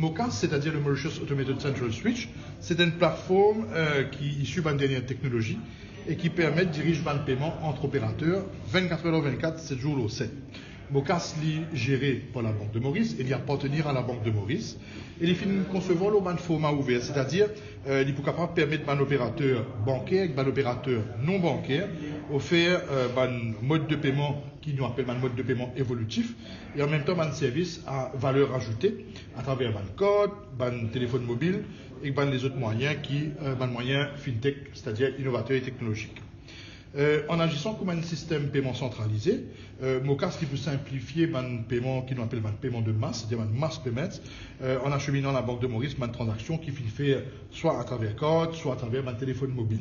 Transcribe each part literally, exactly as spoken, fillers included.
MOCAS, setadir le Mauritius Automated Central Switch, se enn platform, eh, ki isi bann dernie teknolozi e ki permet diriz bann peman ant operater vennkat er lor vennkat, set zour lor set. MOCAS, li zere par Labank de Moris e li apartenir a Labank de Moris e li finn konsevwar lor bann forma ouver, setadir, eh, li pou kapav permet bann operater banker ek bann operater non banker ofer, eh, bann mod de peman ki nou apel bann mod de peman evolitif e an mem tan bann servis a valer azoute atraver bann kart, bann telefonn mobil ek bann lezot mwayin ki, eh, bann mwayin fintech, setadir inovater e teknolozik. Eh, an azisan kouma enn sistem peman santralize, eh, MOCAS li pou sinplifie bann peman ki nou apel bann peman de mas, setadir bann mass payments, eh, an aseminan Labank de Moris bann tranzaksion ki finn fer swa atraver kart, swa atraver bann telefonn mobil.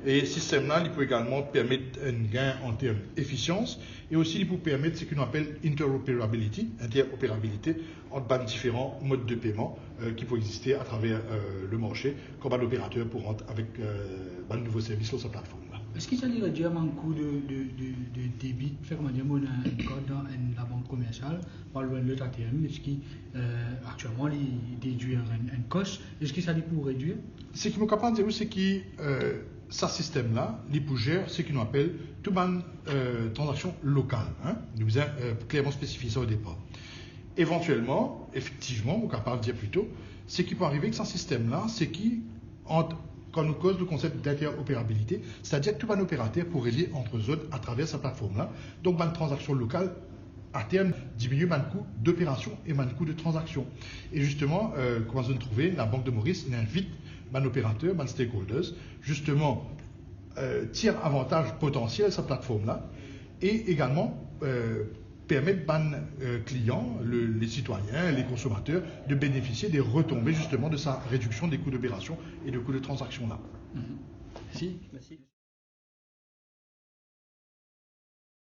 E sistem la, li pou egalman permet enn gin an term efisians e osi li pou permet seki nou apel interoperability, interoperabilite ant bann diferan mod de peman, eh, ki pou existe atraver, eh, le marse, kan bann operater pou rant avek, eh, bann nouvo servis lor sa platform la. Eski sa li redwir bann kou de, de, de, de debi, fer kouma dir, mo ena enn kart dan enn labank komersial, mo al lor enn lot ATM, eski, eh, aktielman li dedwir enn, enn cost, eski sa li pou redwir? Seki mo kapav dir ou, seki, eh, sa sistem la, li pou zer seki nou apel tou bann, eh, tranzaksion lokal, hein. Nou bizin, eh, klerman spesifie sa o depar. Evantielman, efektivman, mo kapav dir plito, seki pou arive ek sa sistem la, seki ant, kan nou koz le konsep d'interoperabilite, setadir tou bann operater pou relie ant zot atraver sa platform la. Donk, bann tranzaksion lokal, a term, diminie bann kou doperasion e bann kou de tranzaksion. E zisteman, eh, kouma zot trouve, Labank de Moris, li invit bann operater, bann stakeholders, zisteman, eh, tir avantaz potansiel sa platform la e egalman, eh, permet bann, eh, klian, le, le sitwayin, le konsomater, de benefisie de retonbe zisteman de sa rediksion de kou doperasion e de kou de tranzaksion la. Mhm. Mersi. Mersi.